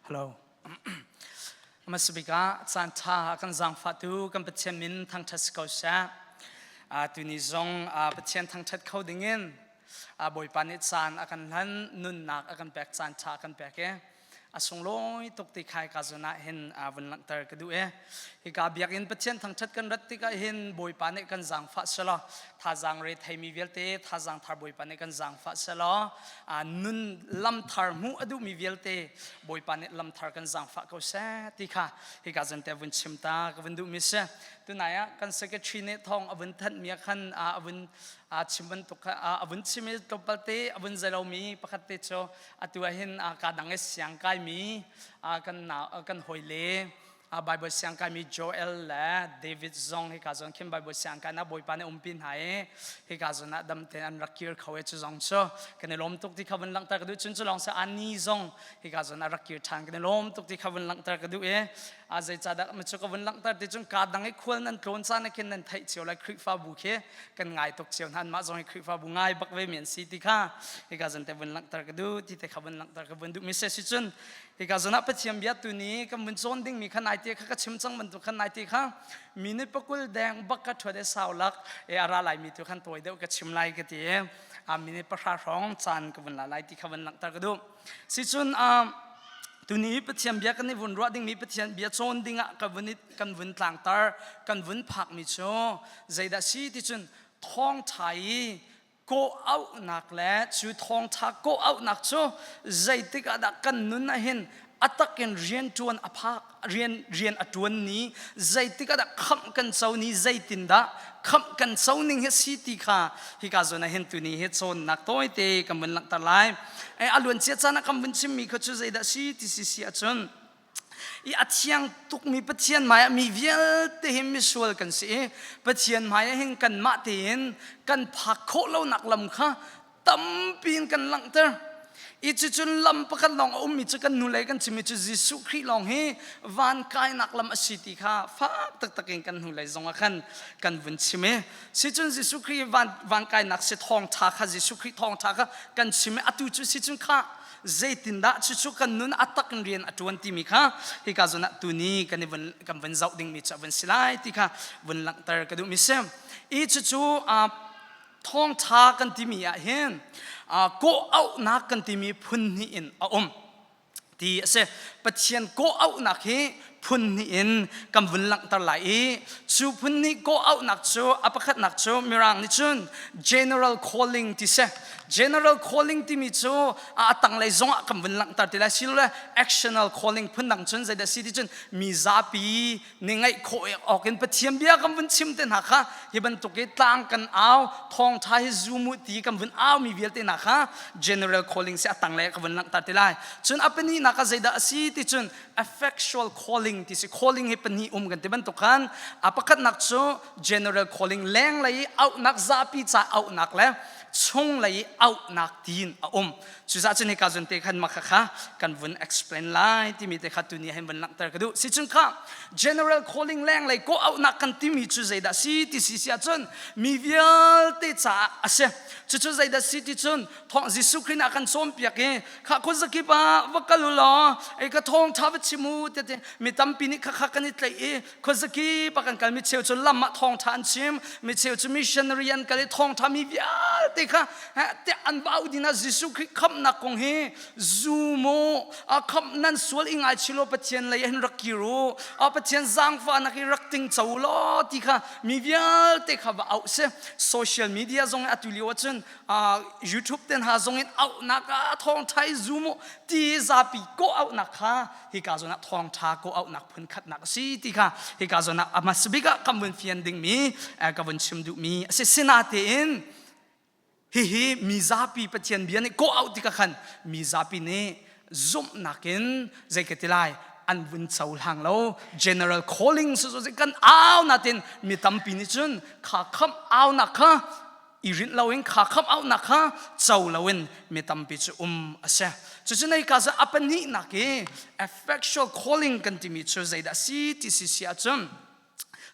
Hello. Hmasabik ah caan ṭha a kan zaangfahtu kan Pathian min thangṭhat si ko seh. Tuni zong Pathian thangṭhat kho dingin Bawipa nih caan a kan hlan, nunnak a kan pek, caan ṭha a kan pek i a sunglawi tuk ti khai ka zawn ah hin vun langhter ka duh i hika biakinn Pathian thangṭhat kan rat tikah hin Bawipa nih kan zaangfah selaw thazaang re theimi vialte thazaang thar Bawipa nih kan zaangfah selaw nun lam thar hmuh a duhmi vialte Bawipa nih lam thar kan zaangfah ko seh ti kha hika zan te vun chim ta ka vun duhmi si. Tunai ah kan secretary nih thawng a vun thanhmi ah khan a vun chim bantuk kha a vun chim i tlawmpal te a vun zelomi pakhat te cu atu ah hin ka dang i siang kaimi kan kan hawile Bible siang kaimi Joel le David zong hika zawn khin Bible siang kai na Bawipa nih umpi hna i hika zawn ah dam tein an rak kir kho i cu zong cu kan i lawm tuk ti kha vun langhter ka duh. Cun cu lawng si Ani zong hika zawn ah rak kir ṭhan kan i lawm tuk ti kha vun langhter ka duh i zeicadah cu ka vun langhter ti cun ka dang i khual nan tlawn caan ah khin nan theih cio lai. Khrihfabu khi kan ngai tuk cio hna, anmah zong hi Khrihfabu ngai bak ve mi an si ti kha hika zawn te vun langhter ka duh ti te kha vun langhter ka vun duh mi si. Cun hika zawn ah Pathian bia tu ni kan vun cawn dingmi kha nai te kha ka chim cang bantuk khan nai te kha minute 20 deng bak ka ṭhuat i sau lak e a ra lai mi tu khan tawi deuh ka chim lai ka ti i a minute 10 hrawng caan ka vun la lai ti kha vun langhter ka duh. Sicun tuni Pathian bia kan i vun ruah dingmi, Pathian bia cawn dingah ka vun kan vun tlangtar kan vun phakmi cu zeidah si ti cun thawngṭha i kawh auhnak le cu thawngṭha kawh auhnak cu zeitik ah dah kan nun ah hin a takin rian ṭuan a phak, rian rian a ṭuan ni, zeitik ah dah khamh kan co ni, zeitindah khamh kan co ning hi si ti kha hika zawn ah hin tuni hi cawnnak tawite kan vun langhter lai. A luan cia caan ah kan vun chimmi kha cu zeidah si ti si si ahcun i a thiang tukmi Pathian hmaiah mi vialte hi misual kan si i Pathian hmaiah hin kanmah tein kan phak khawh lonak lam kha tampi in kan langhter i cucun lam pakhat lawng a ummi cu kan hnulei kan chimmi cu Jesuh Khrih lawng hi van kainak lam a si ti kha fak taktak in kan hnulei zong ah khan kan vun chim i sicun Jesuh Khrih van kainak si thawngṭha kha, Jesuh Khrih thawngṭha kha kan chim i atu cu sicun kha zeitindah cucu kan nun a tak in rian a ṭuan timi kha hika zawn ah tuni kan i vun kan vun zoh dingmi cu a vun si lai ti kha vun langhter ka duhmi si. I cucu thawngṭha kan timi ah hin kawh auhnak kan timi phun hnih in a um ti a si. Pathian kawh auhnak hi phun hnih in kan vun langhter lai i cu phun hnih kawh auhnak cu a pakhatnak cu Mirang nih cun general calling ti si. General calling timi cu a tanglei zong ah kan vun langhter ti lai. Silole actional calling phun dang cun zeidah si ti cun mi zapi ni ngaih khawh awk in Pathian bia kan vun chim te hna kha, hi bantuk i tlang kan au, thawngtha hi zum u ti kan vun au mi vialte hna kha general calling si. A tanglei ka vun langhter ti lai. Cun a pahnihnak ah zeidah a si ti cun effectual calling ti si. Calling hi pahnih um kan ti bantuk khan a pakhatnak cu general calling, lenglei i auhnak, zapi ca auhnak le chunglei i auhnak tiin a um. Cucaah cun hika zun te khan mah kha kan vun explain lai timi te kha tuni hin vun langhter ka duh. Si cun kha general calling, lenglei kawh auhnak kan timi cu zeidah si ti si si ahcun mi vialte caah a si. Cucu zeidah si ti cun thawng Jesuh Khrih nih a kan cawnpiak i kha khuazakip ah va kal u law ei ka thawngṭha va chim u ti. Mi tampi nih khakha kan i tlaih i khuazakip ah kan kal. Mi cheu cu lam ah thawngṭha an chim, mi cheu cu missionary an kal i thawngṭha mi vialte kha tiah an va au ding ah Jesuh Khrih khamhnak kong hi zum u, a khamh nan sual i ngaichih law Pathian lei hin rak kir u, a Pathian zaangfahnak hi rak tingco u law ti kha mi vialte kha va auh si. Social media zong atu lio ahcun YouTube te hna zong in auhnak ah thawngṭha i zum u ti zapi kawh auhnak kha hika zawn ah thawngṭha kawh auhnak phun khatnak a si ti kha hika zawn ah a hmasa bik ah kan vun fian dingmi, ka vun chim duhmi a si. Sinatein hihi mi zapi Pathian bia nih kawh auh tikah khan mi zapi nih zumhnak in zei ka ti lai an vun cohlang lo. General calling su kan au natin mi tampi nih cun kha khamh aunak kha i rinh loin, kha khamh auhnak kha co loin mi tampi cu um a si. Cucu nei ka a pahnihnak i effectual calling kan timi cu zeidah si ti si si ahcun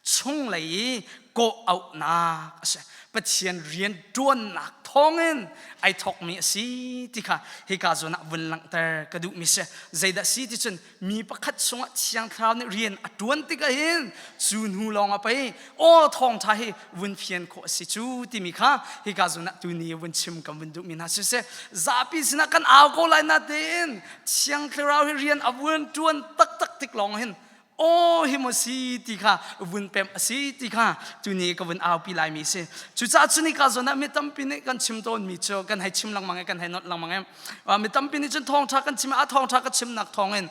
chunglei i kawh auhnak a si, Pathian rian ṭuannak. thawngin ai thawkmi a si ti kha hika zawn ah vun langhter ka duhmi si. Zeidah si ti cun mi pakhat chungah Thiang Thlarau nih rian a ṭuan tikah hin cu hnu lawng ah pei aw thawngṭha hi vun fian khawh a si cu timi kha hika zawn ah tuni vun chim kan vun duhmi hna siseh zapi sinah kan au ko lai natein Thiang Thlarau hi rian a vun ṭuan taktak tik lawng hin aw hi maw si ti kha vun pemh a si ti kha tuni ka vun aupi laimi si. Cucaah cuni ka zawn ah mi tampi nih kan chim tawnmi cu kan hei chim lengmang i kan hei nolh lengmang i mi tampi nih cun thawngṭha kan chim a thawngṭha ka chimnak thawngin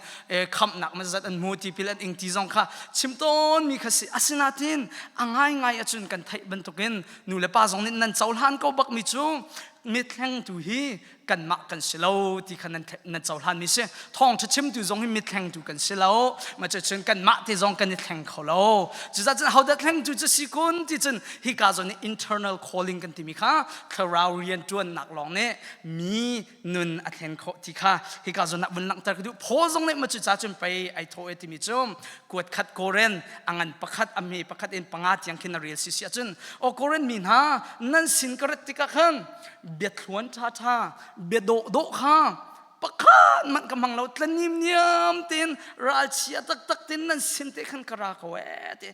khamhnak mazat an hmu tipil an ing ti zong kha chim tawnmi kha si. Asinain a ngaingai ahcun kan theih bantukin nu le pa zong nih nan cohlan ko bakmi cu mithlengtu hi kanmah kan si lo ti kha nan nan cohlanmi si. Thawngṭha chimtu zong hi mithlengtu kan si lo ma cun kanmah te zong kan i thleng kho lo. Cucaah cun hodah thlengtu cu si kun ti cun hika zawn nih internal calling kan timi kha thlarau rian ṭuannak lawng nih mi nun a thlen khawh ti kha hika zawn ah vun langhter ka duh. Paul zong nih ma cucaah cun pei ai thawh e timi cu kuat khat Korin a ngan pakhat a hme pakhat in panga tiang khin a rel si si ahcun o Korin mi hna nan sin ka rat tikah khan biathluan ṭhaṭha bia dawhdawh kha pakhat manh ka hmang lo tlanim niam tein ralchia taktak tein nan sin te khan ka ra ko ee ti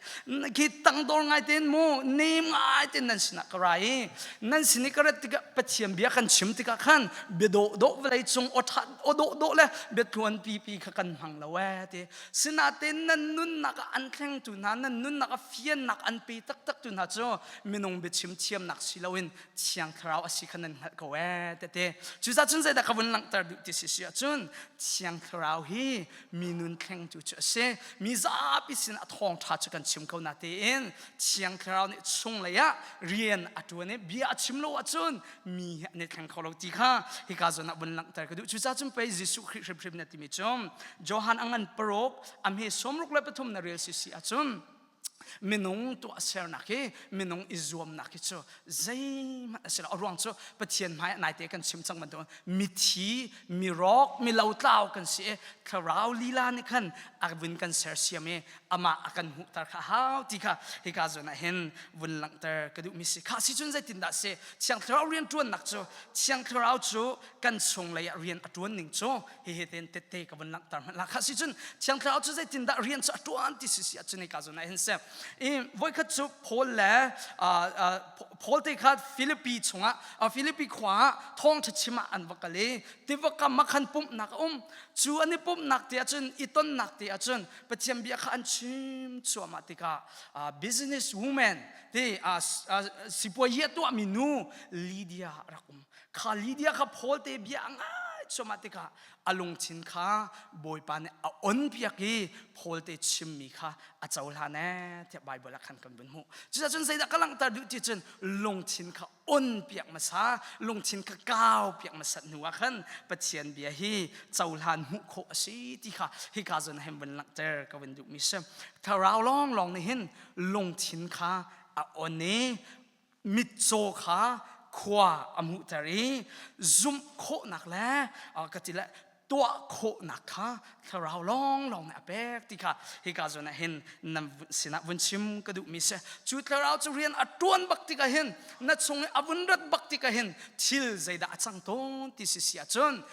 khi tangdor ngai tein mu nem ngai tein nan sinah ka ra i nan sin i ka rat tikah Pathian bia kan chim tikah khan bia dawhdawh vawlei cung aw ṭha aw dawhdawh le biatluan pipi kha kan hmang lo ee ti sinatein nan nunnak ah an thlengtu hna nan nunnak ah fiannak an pe taktak tu hna cu minung biachim thiamnak si loin Thiang Thlarau a si kha nan hngalh ko ee tete. Cucaah cun zeidah ka vun langhter duh ti si si ahcun Thiang Thlarau hi mi nun thlengtu cu a si. Mi zapi sin a thawngṭha cu kan chim ko na tein Thiang Thlarau nih chunglei ah rian a ṭuan i bia a chim lo ahcun mi hi an i thleng kho lo ti kha hika zawn ah vun langhter ka duh. Cucaah cun pei Jesuh Khrih hrimhrim na timi cu Johan a ngan paruk a hme 63 na rel si si ahcun minung tuahsernak hi minung i zuamnak hi cu zeihmanh a si lo. A ruang cu Pathian hmai ah naite kan chim cang bantuk mithi mirawk milotlau kan si i thlarau lila nih khan a vun kan sersiam i amah a kan hmuhter kha hau ti kha hika zawn ah hin vun langhter ka duhmi si. Kha si cun zeitindah si Thiang Thlarau rian ṭuannak cu Thiang Thlarau cu kan chung lei ah rian a ṭuan ning cu hihi ten tette ka vun langhter hmanh la. Kha si cun Thiang Thlarau cu zeitindah rian cu a ṭuan ti si si ahcun hika zawn ah hin si i voikhat cu Paul le Paul te kha Philippi chungah Philippi khua ah thawngṭha chim ah an va kal i tiva kam ah khan pumhnak a um. Cu an i pumhnak te ahcun i tonnak te ahcun Pathian bia kha an chim cuahmah tikah business woman te sipuayi a tuahmi nu Lydia rak um. Kha Lydia kha Paul te bia a ngai cuahmah tikah a lungthin kha Bawipa nih a on piak i Paul te chimmi kha a cohlan ee tiah Bible ah khan kan vun hmuh. Cucaah cun zeidah ka langhter duh ti cun lungthin kha on piak hmasa, lungthin kha kau piak hmasat hnu ah khan Pathian bia hi cohlan hmuh khawh a si ti kha hika zawn ah hin vun langhter ka vun duhmi si. Thlarau lawnglawng nih hin lungthin kha a on i mitcaw kha khua a hmuhter i zumh khawhnak le ka ti le tuah khawhnak kha thlarau lawnglawng nih a pek ti kha hika zawn ah hin nan sinah vun chim ka duhmi si. Cu thlarau cu rian a ṭuan bak tikah hin na chung i a vun rat bak tikah hin thil zeidah a cang tawn ti si si ahcun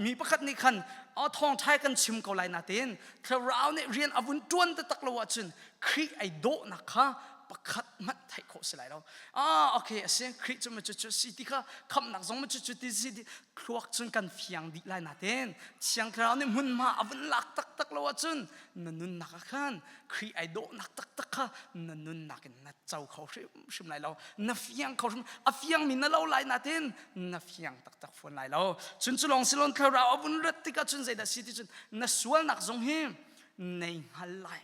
mi pakhat nih khan thawngṭha kan chim ko lai natein thlarau nih rian a vun ṭuan taktak lo ahcun Khrih ai dawhnak kha pakhat hmanh theih khawh si lai lo. Ah, okay, a si, Khrih cu ma cu cu si ti kha khamhnak zong ma cu cu ti si ti thluak cun kan fiang dih lai natein Thiang Thlarau nih hmunhma a vun lak taktak lo ahcun na nunnak ah khan Khrih ai dawhnak taktak kha na nunnak in na co kho hrimhrim lai lo. Na fiang kho hrim a fiangmi na lo lai natein na fiang taktak fawn lai lo. Cun cu lawng si loin Thlarau a vun rat tikah cun zeidah si ti cun na sualnak zong hi nei hngal lai.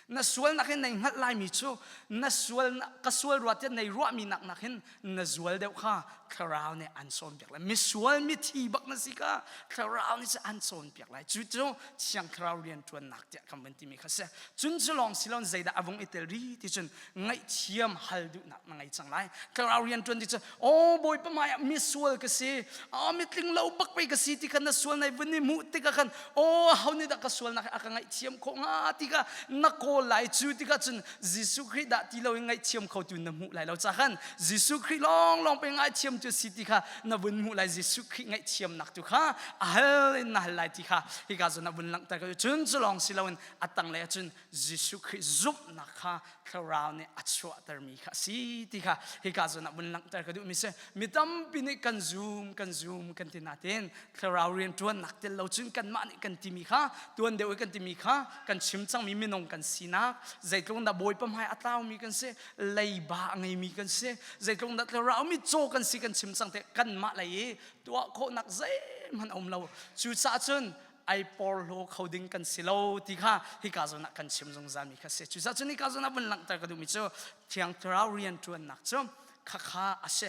Na sualnak hin nei hngalh laimi cu na sual ka sual rua tiah nei ruahmi nak nak hin na zual deuh kha thlarau nih an cawnpiak lai. Misual mithi bak na si kha thlarau nih cu an cawnpiak lai. Cu cu thiang thlarau rian ṭuannak tiah kan vun timi kha si. Cun cu lawng si loin zeidah a vung i tel ri ti cun ngaihthiam hal duhnak na ngei cang lai. Thlarau rian ṭuan ti cu aw Bawipa hmai ah misual ka si, aw mitling lo bak pei ka si ti kha na sual nai vun i hmuh tikah khan aw aho nih dah ka sualnak hi a ka ngaihthiam khawh hnga ti kha na kawl lai. Cu tikah cun Jesuh Khrih dah ti loin ngaihthiam khotu na hmuh lai lo ca khan Jesuh Khrih lawnglawng pe ngaithiam. ngaihthiam tu si ti kha na vun hmuh lai. Jesuh Khrih ngaihthiamnak tu kha a hal in na hal lai ti kha hika zawn ah vun langhter ka cun cu lawng si loin a tanglei ah cun Jesuh Khrih zumhnak kha thlarau nih a chuahtermi kha a si ti kha hika zawn ah vun langhter ka duhmi si. Mi tampi nih kan zum, kan zum kan ti nain thlarau rian ṭuannak tel lo cun kanmah nih kan timi kha, tuan deuh i kan timi kha, kan chim cangmi minung kan sinak, zeitluk dah Bawipa hmai a tlaumi kan si, leiba a ngeimi kan si, zeitluk dah thlarau mi caw kan si kan chim cang te, kanmah lei i tuah khawhnak zeihmanh a um lo. Cucaah cun ai porhlaw kho ding kan si lo ti kha hika zawn ah kan chim zungzal mi kha si. Cucaah cun hika zawn ah vun langhter ka duhmi cu Thiang Thlarau rian ṭuannak cu khakha a si.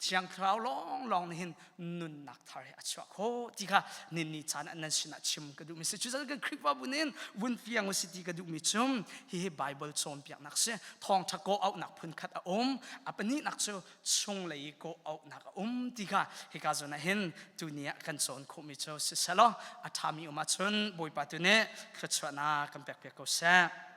Thiang Thlarau lawnglawng nih hin nunnak thar hi a chuah khawh ti kha ninni caan ah nan sinah chim ka duhmi si. Cucaah kan Khrihfabu nih vun fiang u si ti ka duhmi cu hihi Bible cawnpiaknak si. Thawngṭha kawh auhnak phunkhat a um. A pahnihnak cu chunglei i kawh auhnak a um ti kha hika zawn ah hin tuni ah kan cawn khawhmi cu siselaw a ṭhami um ahcun Bawipa tu nih thluachuahnak kan pekpiak ko seh.